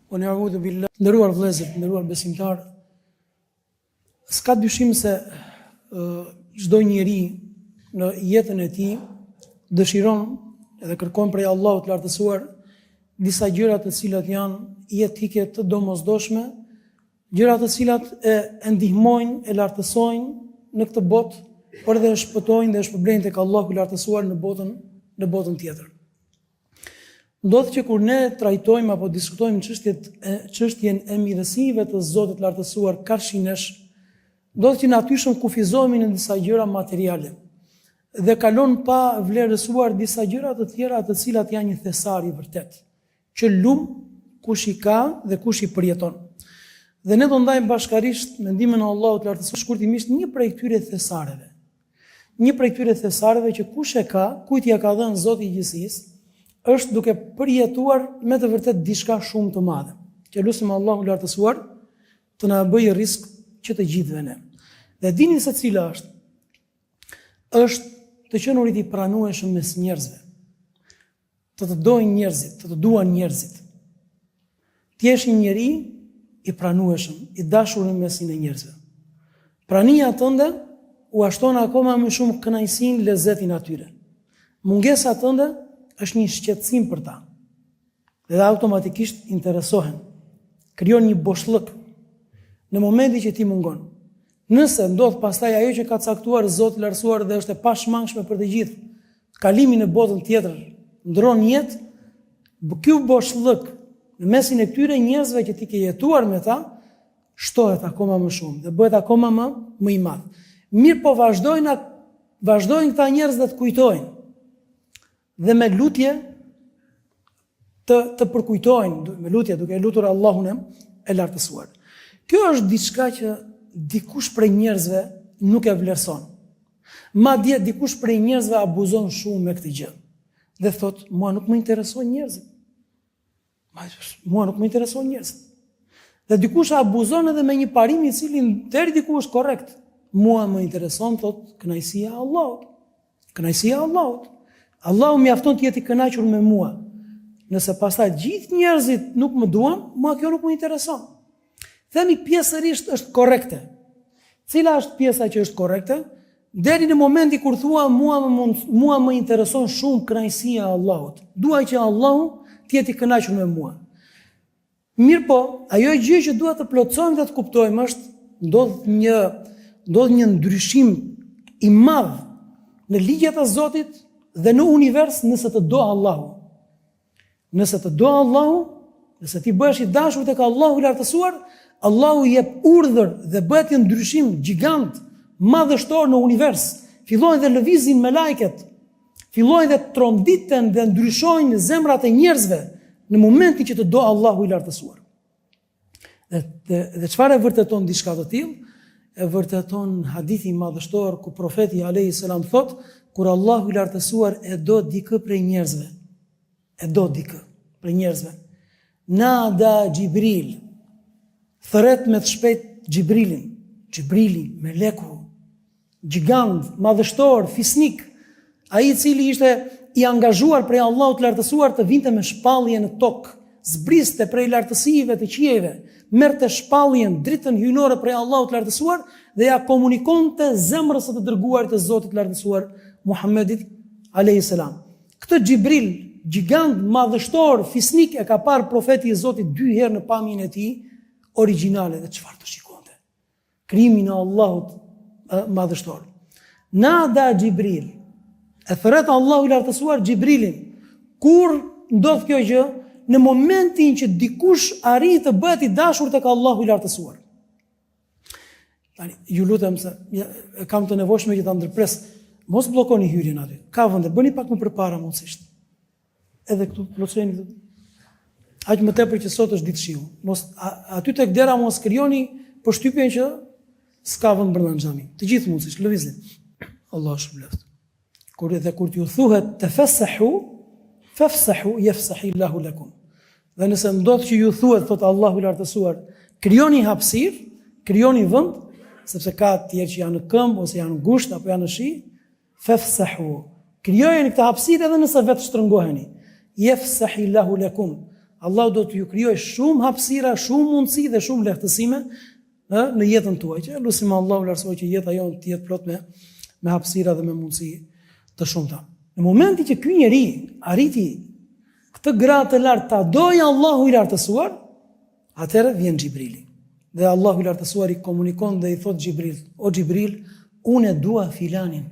Wa na'udhu billah. Të nderuar vëllezër, të nderuar besimtarë, s'ka dyshim se çdo njeri në jetën e tij dëshiron edhe kërkon prej Allahut të lartësuar disa gjëra të cilat janë jetike të domosdoshme, gjëra të cilat e, e ndihmojnë, e lartësojnë në këtë botë, por edhe e shpëtojnë dhe e shpërblejnë tek Allahu i lartësuar në botën në botën tjetër. Ndodh që kur ne trajtojmë apo diskutojmë çështjet e çështjen e mirësive të Zotit të Lartësuar karshi nesh, ndodh që natyrshëm kufizohemi në disa gjëra materiale dhe kalon pa vlerësuar disa gjëra të tjera të cilat janë një thesar i vërtetë, që lum kush i ka dhe kush i përjeton. Dhe ne do ndajmë bashkarisht me ndihmën e Allahut të Lartësuar shkurtimisht një prej këtyre thesareve. Një prej këtyre thesareve që kush e ka, kujt ia ka dhënë Zoti i gjithësisë, është duke përjetuar me të vërtetë diçka shumë të madhe. Që lusim Allahun e Lartësuar të na bëjë rrisk që të gjithëve ne. Dhe dini se cila është? Është të qenurit i pranueshëm mes njerëzve. Të të dojnë njerëzit, të të duan njerëzit. Të jesh një njeri i pranueshëm, i dashur në mesin e njerëzve. Prania tënde ua shton akoma më shumë kënaqësinë, lezetin atyre. Mungesa tënde është një shqetësim për ta. Dhe automatikisht interesohen. Krijon një boshllëk në momentin që ti mungon. Nëse ndodh pastaj ajo që ka caktuar Zoti i Lartësuar dhe është e pashmangshme për të gjithë, kalimi në botën tjetër, ndërron jetë, ky boshllëk në mesin e këtyre njerëzve që ti ke jetuar me ta, shtohet akoma më shumë dhe bëhet akoma më më i madh. Mirëpo vazhdojnë vazhdojnë këta njerëz dhe të kujtojnë. Dhe me lutje të të përkujtojnë me lutje duke e lutur Allahun e lartësuar. Kjo është diçka që dikush prej njerëzve nuk e vlerëson. Madje dikush prej njerëzve abuzon shumë me këtë gjë. Dhe thotë, mua nuk më interesojnë njerëzit. Mua nuk më interesojnë njerëzit. Dhe dikush abuzon edhe me një parim i cili deri diku është korrekt. Mua më intereson thotë kënaqësia e Allahut. Kënaqësia e Allahut. Allahu mjafton të jetë i kënaqur me mua. Nëse pastaj gjithë njerëzit nuk më duan, mua kjo nuk më intereson. Themi pjesërisht është korrekte. Cila është pjesa që është korrekte? Deri në momentin kur thua mua më mund, mua më intereson shumë kënaqësia e Allahut. Dua që Allahu të jetë i kënaqur me mua. Mirëpo, ajo gjë që dua të plotësojmë dhe të kuptojmë është ndodh një ndodh një ndryshim i madh në ligjet e Zotit dhe në univers nëse të do Allahu. Nëse të do Allahu, nëse ti bëhesh i dashur tek Allahu i lartësuar, Allahu jep urdhër dhe bëhet një ndryshim gjigant, madhështor në univers. Fillojnë dhe lëvizin melajket, fillojnë dhe tronditen dhe ndryshojnë zemrat e njerëzve në momentin që të do Allahu i lartësuar. Dhe, dhe, dhe çfarë e vërteton diçka të tillë? E vërteton hadithi madhështor ku profeti alayhi salam thotë, kur Allahu i lartësuar e do dikë prej njerëzve, e do dikë prej njerëzve. Nada Xhibril, thërret me të shpejt Xhibrilin, Xhibrili, meleku, gjigant, madhështor, fisnik, ai i cili ishte i angazhuar prej Allahut të lartësuar të vinte me shpallje në tokë, zbriste prej lartësive të qiejve, merrte shpalljen, dritën hyjnore prej Allahut të lartësuar dhe ia komunikonte zemrës së të dërguarit të Zotit të lartësuar Muhammedit alayhis salam. Këtë Xhibril, gjigant, madhështor, fisnik e ka parë profeti i Zotit dy herë në pamjen e tij origjinale dhe çfarë të shikonte. Krijimin e Allahut madhështor. Nada Xhibril. E thërret Allahu i lartësuar Xhibrilin. Kur ndodh kjo gjë? Në momentin që dikush arrin të bëhet i dashur tek Allahu i lartësuar. Tani, ju lutem se e kam të nevojshme që ta ndërpres. Mos bllokoni hyrjen aty. Ka vende, bëni pak më përpara mundësisht. Edhe këtu plotësojeni këtë. Aq më tepër që sot është ditë shiu. Mos a, aty tek dera mos krijoni përshtypjen që s'ka vend brenda në xhami. Të gjithë mundësisht lëvizni. Allahu ju shpërbleftë. Kur edhe kur t'ju thuhet tefassahu, fafsahu yafsahillahu lakum. Dhe nëse ndodh që ju thuhet thot Allahu i lartësuar, krijoni hapësirë, krijoni vend, sepse ka të tjerë që janë në këmbë ose janë ngushtë apo janë në shi, Fefsehu. Krijojeni këtë hapësirë edhe nëse vetë shtrëngoheni. Jefsehillahu lekum. Allahu do t'ju krijojë shumë hapësira, shumë mundësi dhe shumë lehtësime në në jetën tuaj. Që lusim Allahun e lartësuar që jeta jonë të jetë plot me me hapësira dhe me mundësi të shumta. Në momentin që ky njeri arriti këtë gradë të lartë ta dojë Allahu i lartësuar, atëherë vjen Xhibrili. Dhe Allahu i lartësuar i komunikon dhe i thotë Xhibrilit, o Xhibril, unë e dua filanin.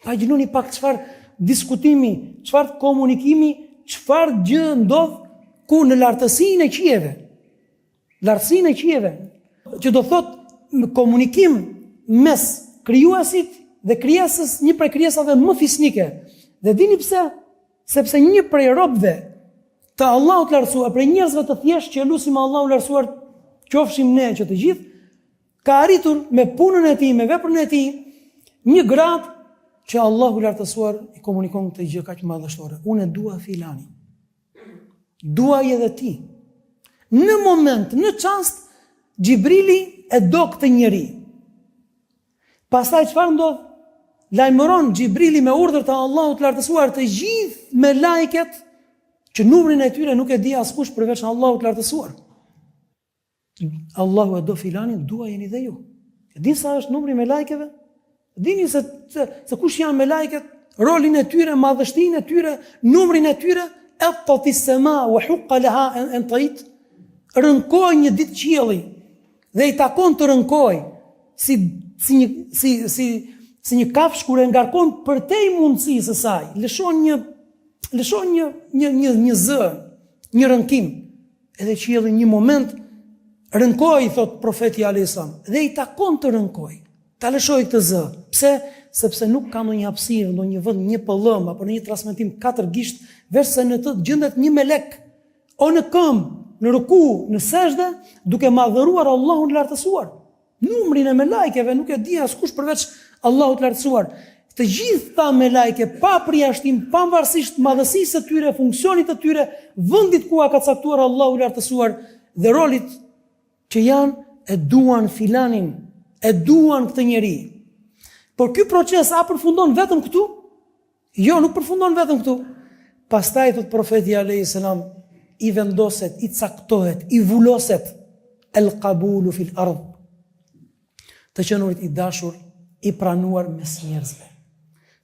Imagjinoni pak çfarë diskutimi, çfarë komunikimi, çfarë gjë ndodh ku në lartësinë e qiejve. Lartësinë e qiejve, që do thotë komunikim mes krijuesit dhe krijesës, një prej krijesave më fisnike. Dhe dini pse? Sepse një prej robëve të Allahut të lartësuar, prej njerëzve të thjeshtë që e lusim Allahun e lartësuar, qofshim ne që të gjithë, ka arritur me punën e tij, me veprën e tij, një gradë që Allahu i lartësuar i komunikon këtë gjë kaq madhështore. Unë e dua filanin. Duaje edhe ti. Në moment, në çast, Xhibrili e do këtë njeri. Pastaj çfarë ndodh? Lajmëron Xhibrili me urdhër të Allahut të lartësuar të gjithë melaiket që numrin e tyre nuk e di askush përveç Allahut të lartësuar. Allahu e do filanin, duajeni dhe ju. E dini sa është numri i melaikeve? Dini se, se, se kush janë melaiket, rolin e tyre, madhështinë e tyre, numrin e tyre, ettetis sema ue hukka leha en teit, rënkoi një ditë qielli, dhe i takon të rënkojë, si, si, një, si, si, si një kafshë kur e ngarkon përtej mundësisë së saj, lëshon një, lëshon një, një, një, një zë, një rënkim, Edhe qielli një moment rënkoi, thotë profeti alejhi selam, dhe i takon të rënkojë. Ta lëshojë këtë zë. Pse? Sepse nuk ka ndonjë hapësirë, ndonjë vend, një pëllëmbë apo ndonjë transmetim katër gisht, veçse në të gjendet një melek o në këmbë, në ruku, në sexhde, duke madhëruar Allahun e lartësuar. Numrin e melaikeve nuk e di askush përveç Allahut të Lartësuar. Të gjithë këta melaike pa përjashtim, pavarësisht madhësisë së tyre, funksionit të tyre, vendit ku ua ka caktuar Allahu i Lartësuar dhe rolit që janë, e duan filanin, e duan këtë njeri. Por ky proces a përfundon vetëm këtu? Jo, nuk përfundon vetëm këtu. Pastaj thotë profeti alayhis salam i vendoset, i caktohet, i vuloset el qabulu fil ard. Të qenurit i dashur, i pranuar mes njerëzve.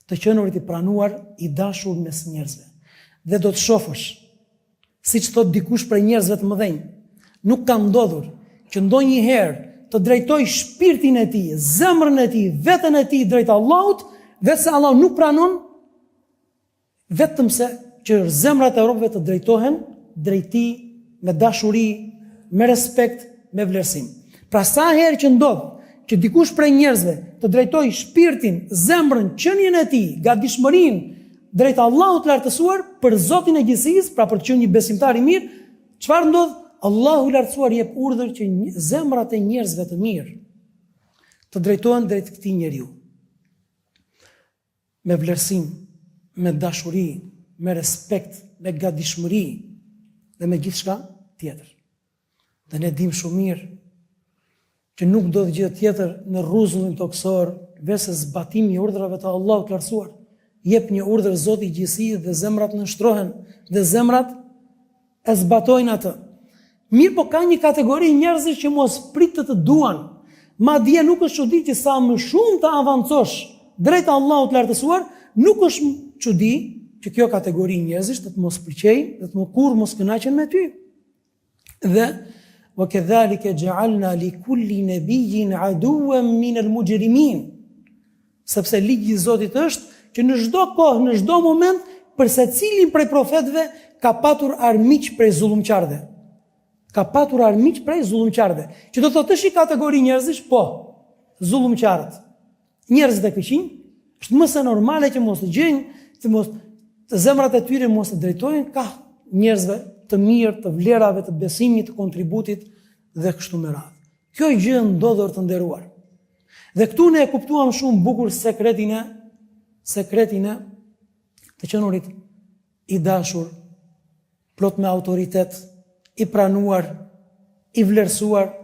Të qenurit i pranuar, i dashur mes njerëzve. Dhe do të shofësh, siç thotë dikush prej njerëzve të mëdhenj, nuk ka ndodhur që ndonjëherë të drejtojë shpirtin e tij, zemrën e tij, veten e tij drejt Allahut, veçse Allahu nuk pranon vetëm se që zemrat e robëve të drejtohen drejt tij me dashuri, me respekt, me vlerësim. Pra sa herë që ndodh që dikush prej njerëzve të drejtojë shpirtin, zemrën, qenien e tij, gatishmërinë drejt Allahut të Lartësuar për Zotin e gjithësisë, pra për të qenë një besimtar i mirë, çfarë ndodh? Allahu i Lartësuar jep urdhër që zemrat e njerëzve të mirë të drejtohen drejt këtij njeriu. Me vlerësim, me dashuri, me respekt, me gatishmëri dhe me gjithçka tjetër. Dhe ne dimë shumë mirë që nuk ndodh gjë tjetër në rruzullin tokësor veçse zbatimi i urdhrave të Allahut të Lartësuar. Jep një urdhër Zoti i gjithësisë dhe zemrat nënshtrohen dhe zemrat e zbatojnë atë. Mirëpo ka një kategori njerëzish që mos prit të të duan. Madje nuk është çudi që sa më shumë të avancosh drejt Allahut të Lartësuar, nuk është çudi që kjo kategori njerëzish të të mos pëlqejë dhe të më kurrë mos kënaqen me ty. Dhe wa kedhalike xhealna li kulli nebijin aduwen min el mujrimin. Sepse ligji i Zotit është që në çdo kohë, në çdo moment, për secilin prej profetëve ka patur armiq prej zullumqarëve. Ka patur armiq prej zullumqarëve. Që do të thotë është një kategori njerëzish, po, zullumqarët. Njerëzit e këqinj, është më se normale që mos të gjejnë, të mos të zemrat e tyre mos të drejtohen kah njerëzve të mirë, të vlerave, të besimit, të kontributit dhe kështu me radhë. Kjo gjë ndodh të nderuar. Dhe këtu ne e kuptuam shumë bukur sekretin e sekretin e të qenurit i dashur, plot me autoritet, i pranuar, i vlerësuar,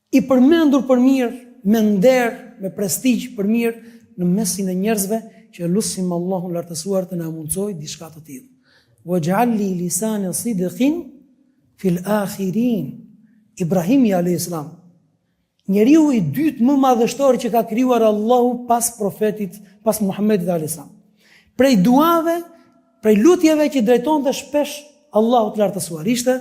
I përmendur për mirë, me nder, me prestigj për mirë në mesin e njerëzve që e lusim Allahun e Lartësuar të na mundësojë diçka të tillë. Waj'al li lisana sidqin fil akhirin. Ibrahimi alayhis salam, njeriu i dytë më madhështor që ka krijuar Allahu pas profetit, pas Muhammedit alayhis salam. Prej duave, prej lutjeve që drejtonte shpesh Allahut të lartësuar ishte,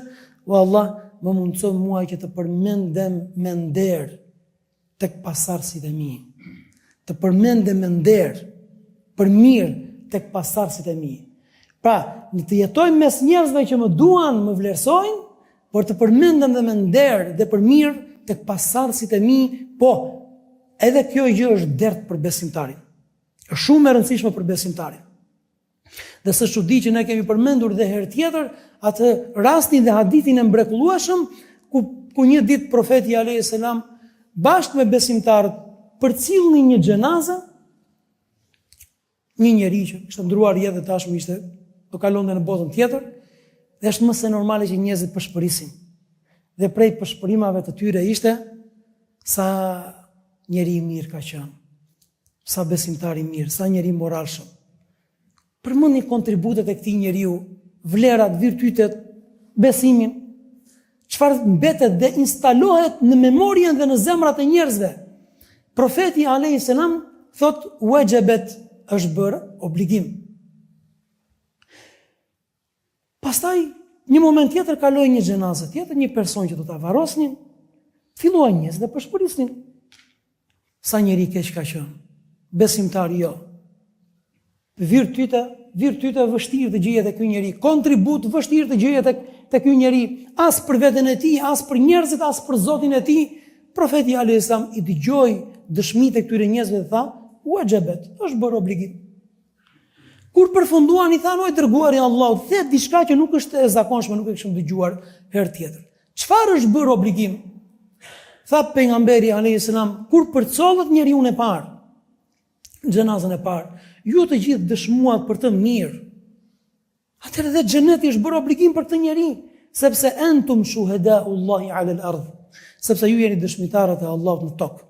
o Allah, më mundëso mua që të përmendem me nder tek pasardhësit e mi. Të përmendem me nder për mirë tek pasardhësit e mi. Pra, në të jetoj mes njerëzve që më duan, më vlerësojnë, por të përmendem dhe me nder dhe për mirë tek pasardhësit e mi, po, edhe kjo gjë është dert për besimtarin. Është shumë e rëndësishme për besimtarin. Dhe s'është çudi që ne kemi përmendur dhe herë tjetër atë rastin dhe hadithin e mbrekullueshëm ku ku një ditë profeti alayhis salam bashkë me besimtarët përcillnin një xhenaze një njeri që kishte ndruar jetë dhe tashmë ishte do kalonte në botën tjetër dhe është më se normale që njerëzit pëshpërisin. Dhe prej pëshpërimave të tyre ishte sa njeri i mirë ka qenë. Sa besimtar i mirë, sa njeri i moralshëm. Përmendni kontributet e këtij njeriu, vlerat, virtytet, besimin, çfarë mbetet dhe instalohet në memorien dhe në zemrat e njerëzve. Profeti alayhis salam thotë wajabet është bërë obligim. Pastaj, një moment tjetër kaloi një xhenaze tjetër, një person që do ta varrosnin, filluan njerëzit dhe pëshpërisnin. Sa njeri i keq ka qenë? Besimtar jo. Virtyte, virtyte vështirë të gjeje te ky njeri, kontribut vështirë të gjeje te te ky njeri, as për veten e tij, as për njerëzit, as për Zotin e tij. Profeti alayhis salam i dëgjoi dëshmitë e këtyre njerëzve dhe tha: "Wajabet, është bërë obligim." Kur përfunduan i thanë o i dërguari i Allahut, the diçka që nuk është e zakonshme, nuk e kishim dëgjuar herë tjetër. Çfarë është bërë obligim? Tha pejgamberi alayhis salam, kur përcollët njeriun e parë, xhenazën e parë, ju të gjithë dëshmuat për të mirë. Atëherë dhe xheneti është bërë obligim për këtë njeri, sepse entum shuhadaullahi ala al-ard, sepse ju jeni dëshmitarët e Allahut në tokë.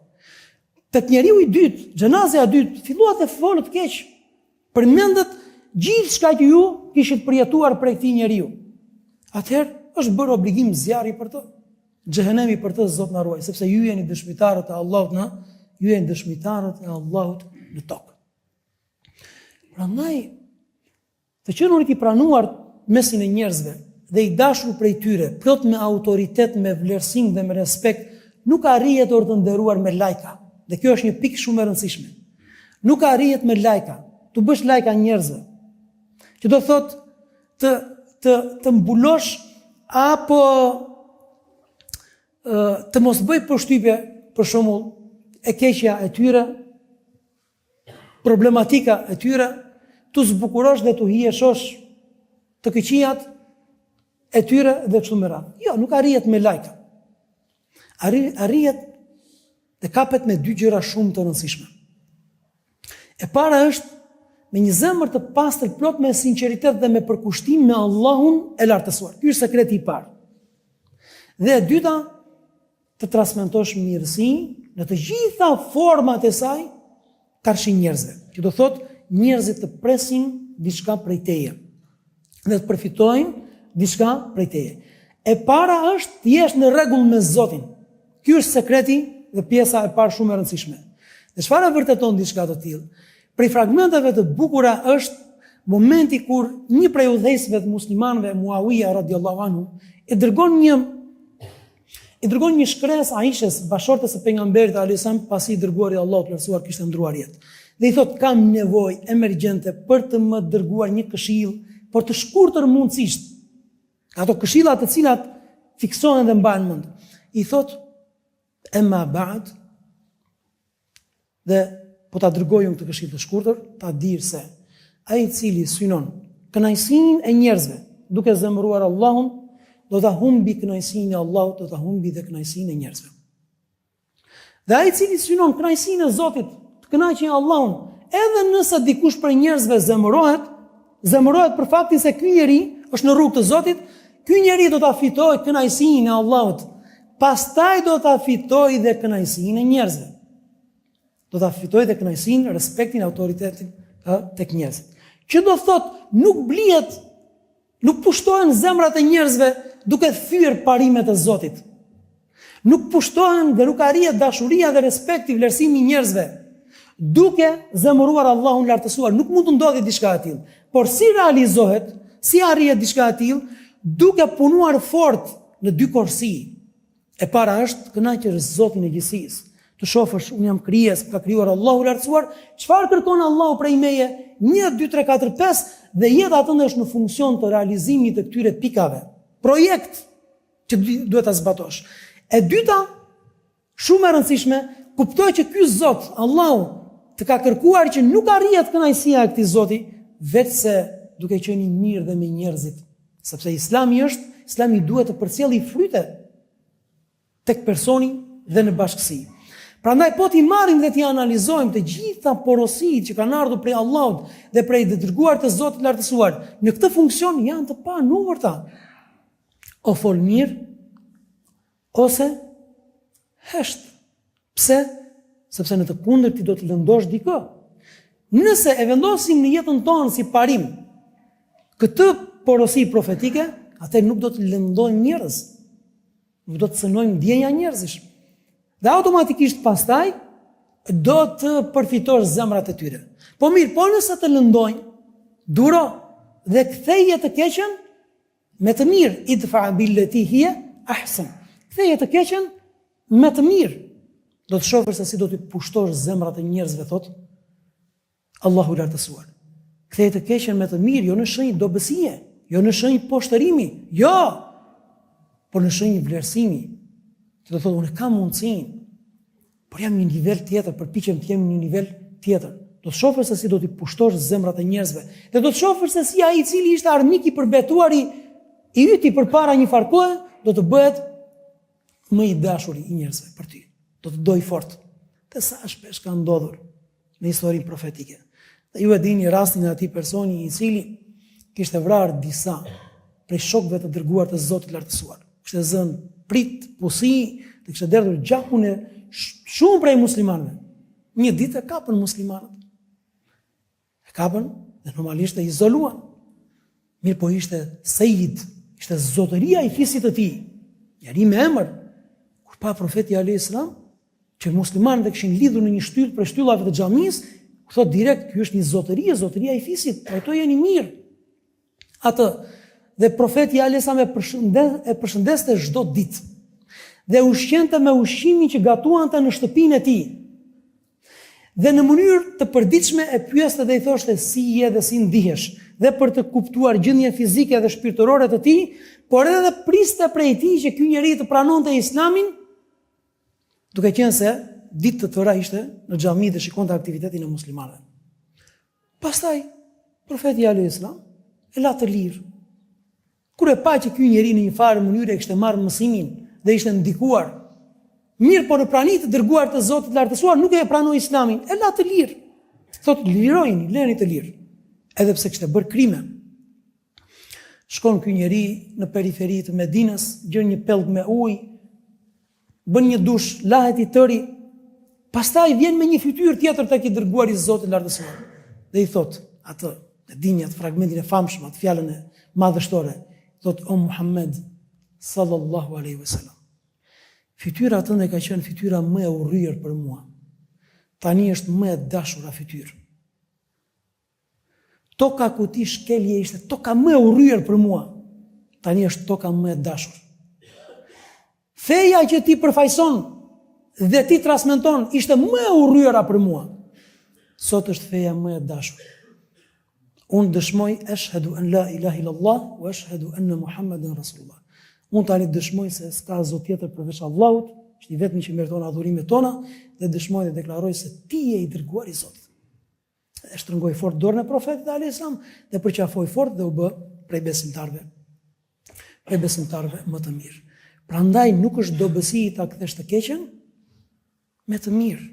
Tek njeriu i dytë, xhenazja e dytë, filluat e folët keq. Përmendët gjithçka që ju kishit përjetuar prej këtij njeriu. Atëherë është bërë obligim zjarri për të. Xhehenemi për të Zot na ruaj, sepse ju jeni dëshmitarët e Allahut në ju jeni dëshmitarët e Allahut në tokë. Prandaj Të qenurit i pranuar mesin e njerëzve dhe i dashur prej tyre, plot me autoritet, me vlerësim dhe me respekt, nuk arrihet or të nderuar me lajka. Dhe kjo është një pikë shumë e rëndësishme. Nuk arrihet me lajka. T'u bësh lajka njerëzve. Që do thotë të të të mbulosh apo të mos bëj përshtypje, për shembull, e keqja e tyre, problematika e tyre, t'u zbukurosh dhe t'u hijeshosh të këqijat e tyre dhe kështu me radhë. Jo, nuk arrihet me lajka. Arrihet dhe kapet me dy gjëra shumë të rëndësishme. E para është me një zemër të pastër plot me sinqeritet dhe me përkushtim me Allahun e lartësuar. Ky është sekreti i parë. Dhe e dyta, të transmetosh mirësi në të gjitha format e saj karshi njerëzve. Që do thotë njerëzit të presin diçka prej teje dhe të përfitojnë diçka prej teje. E para është të jesh në rregull me Zotin. Ky është sekreti dhe pjesa e parë shumë e rëndësishme. Dhe çfarë e vërteton diçka të tillë? Prej fragmenteve të bukura është momenti kur një prej udhëheqësve të muslimanëve Muawija radiallahu anhu e dërgon një I dërgon një shkresë Aishes, bashkëshortes së pejgamberit alayhis salam, pasi i dërguari i Allahut të lartësuar kishte ndruar jetë. Dhe i thotë kam nevojë emergjente për të më dërguar një këshillë, por të shkurtër mundësisht. Ato këshilla të cilat fiksohen dhe mbahen mend. I thotë emma ba'd Dhe po ta dërgoj unë këtë këshillë të shkurtër, ta dish se ai i cili synon kënaqësinë e njerëzve, duke zemëruar Allahun, do ta humbi kënaqësinë e Allahut, do ta humbi dhe kënaqësinë e njerëzve. Dhe ai i cili synon kënaqësinë e Zotit, të kënaqë Allahun, edhe nëse dikush prej njerëzve zemërohet, zemërohet për faktin se ky njeri është në rrugë të Zotit, ky njeri do ta fitojë kënaqësinë e Allahut, pastaj do ta fitojë dhe kënaqësinë e njerëzve. Do ta fitojë dhe kënaqësinë, respektin, autoritetin ë tek njerëzit. Që do thotë nuk blihet. Nuk pushtohen zemrat e njerëzve duke thyer parimet e Zotit. Nuk pushtohen dhe nuk arrihet dashuria dhe respekti, vlerësimi i njerëzve duke zemëruar Allahun e Lartësuar. Nuk mund të ndodhi diçka e tillë. Por si realizohet, si arrihet diçka e tillë, duke punuar fort në dy korsi. E para është të kënaqësh Zotin e gjithësisë. Të shofësh, unë jam krijesë, më ka krijuar Allahu i Lartësuar, çfarë kërkon Allahu prej meje? 1 2 3 4 5 dhe jeta tënde është në funksion të realizimit të këtyre pikave. Projekt që duhet ta zbatosh. E dyta, shumë e rëndësishme, kuptoj që ky Zot, Allahu, të ka kërkuar që nuk arrihet kënaqësia e këtij Zoti veçse duke qenë i mirë dhe me njerëzit. Sepse Islami është, Islami duhet të përcjellë fryte tek personi dhe në bashkësi. Prandaj po t'i marrim dhe t'i analizojmë të gjitha porositë që kanë ardhur prej Allahut dhe prej të dërguarit të Zotit të Lartësuar, në këtë funksion janë të panumërta. O fol mirë ose hesht. Pse? Sepse në të kundërt ti do të lëndosh dikë. Nëse e vendosim në jetën tonë si parim këtë porosi profetike, atëherë nuk do të lëndojmë njerëz. Nuk do të cënojmë ndjenja njerëzish. Dhe automatikisht pastaj do të përfitosh zemrat e tyre. Po mirë, po nëse të lëndojnë, duro dhe ktheje të keqen me të mirë, idfa billeti hije ahsen. Ktheje të keqen me të mirë. Do të shofësh se si do t'i pushtosh zemrat e njerëzve, thotë Allahu i lartësuar. Ktheje të keqen me të mirë, jo në shenjë dobësie, jo në shenjë poshtërimi, jo, por në shenjë vlerësimi. Që do thotë unë kam mundësinë, por jam një nivel tjetër, përpiqem të jem një nivel tjetër. Do të shofësh se si do t'i pushtosh zemrat e njerëzve. Dhe do të shofësh se si ai i cili ishte armik i përbetuar i yti përpara një farë kohe, do të bëhet më i dashuri i njerëzve për ty. Do të dojë fort. Dhe sa shpesh ka ndodhur në historinë profetike. Dhe ju e dini rastin e atij personi i cili kishte vrarë disa prej shokëve të dërguar të Zotit të Lartësuar. Kishte zënë pritë, pusi, dhe kishte derdhur gjakun e shumë prej muslimanëve. Një ditë e kapën muslimanët. E kapën dhe normalisht e izoluan. Mirëpo ishte Sejid, ishte zotëria i fisit të tij, njeri me emër. Kur pa profeti a.s. që muslimanët e kishin lidhur në një shtyllë prej shtyllave të xhamisë, u thotë direkt, ky është një zotëri, zotëria i fisit, trajtojeni mirë atë. Dhe profeti a.s. e përshëndes, e përshëndeste çdo ditë. Dhe ushqente me ushqimin që gatuante në shtëpinë e tij. Dhe në mënyrë të përditshme e pyeste dhe i thoshte si je dhe si ndihesh, dhe për të kuptuar gjendjen fizike dhe shpirtërore të tij, por edhe priste prej tij që ky njeri të pranonte Islamin, duke qenë se ditë të tëra ishte në xhami dhe shikonte aktivitetin e muslimanëve. Pastaj profeti alayhis salam e la të lirë. Kur e pa që ky njeri në një farë mënyre e kishte marrë mësimin dhe ishte ndikuar, mirëpo në prani të dërguarit të Zotit të Lartësuar nuk e pranoi Islamin, e la të lirë. Thotë lirojeni, lëreni të lirë. Edhe pse kishte bërë krime. Shkon ky njeri në periferi të Medinës, gjen një pellg me ujë, bën një dush, lahet i tëri, pastaj vjen me një fytyrë tjetër tek i dërguari i Zotit të Lartësuar. Dhe i thotë atë, e dini atë fragmentin e famshëm, atë fjalën e madhështore, thotë o Muhammed sallallahu alaihi wasallam. Fytyra tënde ka qenë fytyra më e urryer për mua. Tani është më e dashura fytyrë. Toka ku ti shkelje ishte toka më e urryer për mua. Tani është toka më e dashur. Feja që ti përfaqëson dhe ti transmeton ishte më e urryera për mua. Sot është feja më e dashur. Unë dëshmoj eshhedu en la ilaha illallah wa eshhedu enne Muhammeden Rasulullah. Unë tani dëshmoj se s'ka zot tjetër përveç Allahut, është i vetmi që meriton adhurimet tona dhe dëshmoj dhe deklaroj se ti je i dërguari i Zotit. E shtrëngoi fort dorën e profetit alayhis salam dhe përqafoi fort dhe u bë prej besimtarëve. Prej besimtarëve më të mirë. Prandaj nuk është dobësi ta kthesh të keqen me të mirë.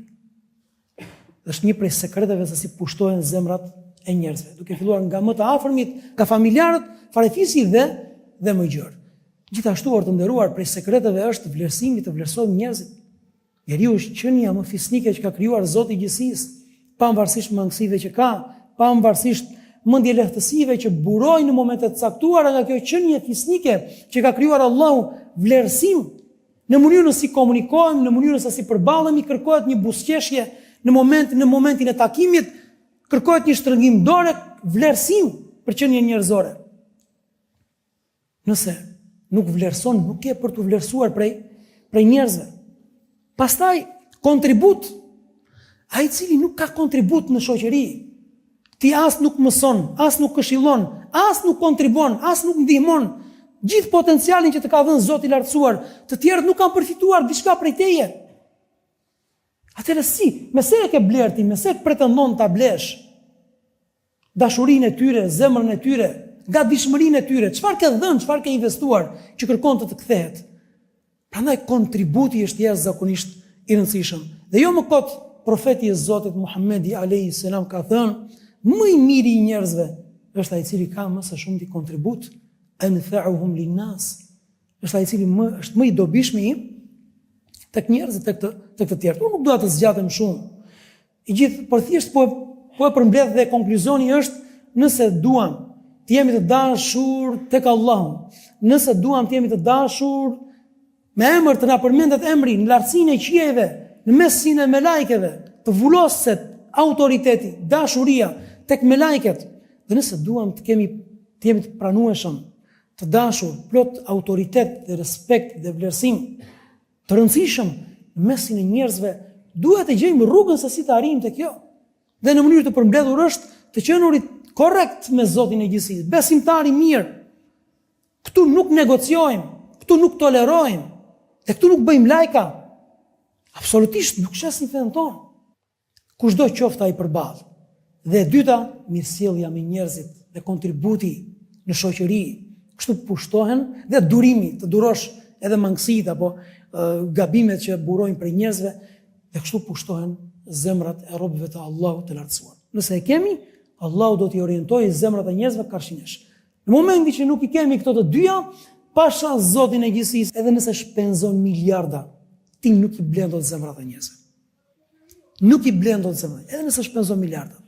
Dhe është një prej sekreteve se si pushtohen zemrat e njerëzve, duke filluar nga më të afërmit, nga familjarët, farefisi dhe dhe më gjerë. Gjithashtu, or të nderuar, prej sekreteve është vlerësimi të vlerësojmë njerëzit. Njeriu është qenia më fisnike që ka krijuar Zoti i gjithësisë, pavarësisht mangësive që ka, pavarësisht mendjelehtësive që burojnë në momente të caktuara nga kjo qenie fisnike që ka krijuar Allahu, vlerësim në mënyrën si komunikojmë, në mënyrën se si përballemi, kërkohet një buzëqeshje në moment në momentin e takimit, kërkohet një shtrëngim dore, vlerësim për qenien njerëzore. Nëse nuk vlerëson, nuk ke për t'u vlerësuar prej prej njerëzve. Pastaj kontribut. Ai i cili nuk ka kontribut në shoqëri, ti as nuk mëson, as nuk këshillon, as nuk kontribuon, as nuk ndihmon, gjithë potencialin që të ka dhënë Zoti i Lartësuar, të tjerët nuk kanë përfituar diçka prej teje. Atëherë si, me se e ke blerë ti, me se pretendon ta blesh? Dashurinë e tyre, zemrën e tyre, gatishmërinë e tyre, çfarë ke dhënë, çfarë ke investuar që kërkon të të kthehet. Prandaj kontributi është jashtëzakonisht i rëndësishëm. Dhe jo më kot profeti i Zotit Muhammedi alayhi salam ka thënë, më i miri i njerëzve është ai i cili ka më së shumti kontribut, anfa'uhum linnas. Është ai i cili më është më i dobishmi tek njerëzit tek të tek të tjerët. Unë nuk dua të zgjatem shumë. I gjithë, por thjesht po po e përmbledh dhe konkluzioni është nëse duam të jemi të dashur tek Allahu, nëse duam të jemi të dashur me emër të na përmendet emri në lartësinë e qiejve, në mesin e melajkeve, të vuloset autoriteti, dashuria tek melajket. Dhe nëse duam të kemi të jemi të pranueshëm, të dashur, plot autoritet dhe respekt dhe vlerësim, Të rëndësishëm në mesin e njerëzve, duhet të gjejmë rrugën se si të arrijmë te kjo. Dhe në mënyrë të përmbledhur është të qenurit korrekt me Zotin e gjithësisë, besimtar i mirë. Këtu nuk negociojmë, këtu nuk tolerojmë, dhe këtu nuk bëjmë lajka. Absolutisht nuk shesim fenë tonë. Kushdo qoftë ai përballë. Dhe e dyta, mirësjellja me njerëzit dhe kontributi në shoqëri, kështu pushtohen dhe durimi, të durosh edhe mangësitë apo gabimet që burojnë prej njerëzve dhe kështu pushtohen zemrat e robëve të Allahut të lartësuar. Nëse e kemi, Allahu do t'i orientojë zemrat e njerëzve karshi nesh. Në momentin që nuk i kemi këto të dyja, pasha Zotin e gjithësisë, edhe nëse shpenzon miliarda, ti nuk i blen dot zemrat e njerëzve. Nuk i blen dot zemrat, edhe nëse shpenzon miliarda.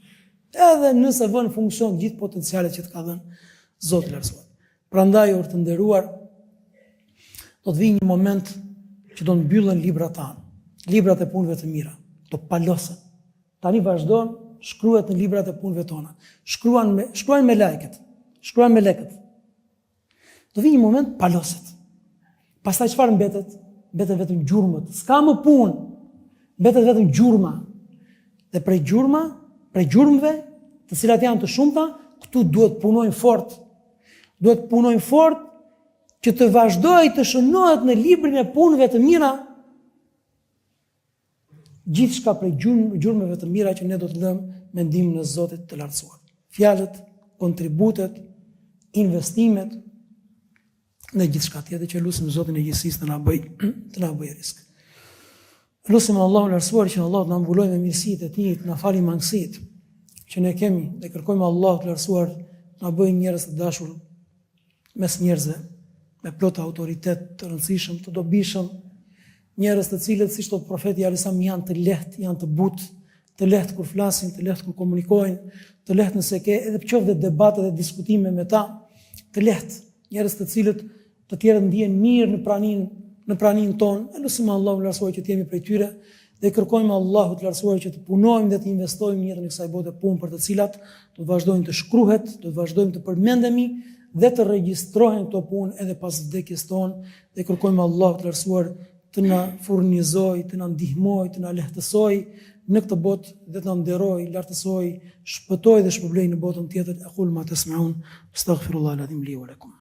Edhe nëse vën në funksion gjithë potencialet që të ka dhënë Zoti i Lartësuar. Prandaj or të nderuar, do të vijë një moment që do të mbyllen librat tanë, librat e punëve të mira, do palosen. Tani vazhdon shkruhet në librat e punëve tona. Shkruan me shkruajnë melajket, shkruajnë melekët. Do vijë një moment paloset. Pastaj çfarë mbetet? Mbetet vetëm gjurmët. S'ka më punë. Mbetet vetëm gjurma. Dhe prej gjurma, prej gjurmëve, të cilat janë të shumta, këtu duhet punojmë fort. Duhet punojmë fort që të vazhdojë të shënohet në librin e punëve të mira Gjithçka prej gjurmëve të mira që ne do të lëmë me ndihmën e Zotit të Lartësuar. Fjalët, kontributet, investimet dhe gjithçka tjetër që lusim Zotin e gjithësisë të na bëj të na bëj risk. Lusim Allahun e Lartësuar që Allahu të na mbulojë me mirësitë e tij, të na fali mangësitë që ne kemi dhe kërkojmë Allahut të Lartësuar të na bëjë njerëz të dashur mes njerëzve me plot autoritet të rëndësishëm, të dobishëm, njerëz të cilët, siç thotë profeti alejhi selam, janë të lehtë, janë të butë, të lehtë kur flasin, të lehtë kur komunikojnë, të lehtë nëse ke edhe qoftë dhe debate dhe diskutime me ta, të lehtë, njerëz të cilët të tjerët ndihen mirë në praninë në praninë tonë, e lusim Allahun e Lartësuar që të jemi prej tyre dhe kërkojmë Allahut të Lartësuar që të punojmë dhe të investojmë në jetën e kësaj bote punë për të cilat do të vazhdojnë të shkruhet, do të vazhdojmë të përmendemi dhe të regjistrohen këto punë edhe pas vdekjes tonë dhe kërkojmë Allahut të Lartësuar të na furnizojë, të na ndihmojë, të na lehtësojë në këtë botë dhe të na nderojë, lartësojë, shpëtojë dhe shpërblejë në botën tjetër. Aqulu ma tasmaun, astaghfirullah al-azim li wa lakum.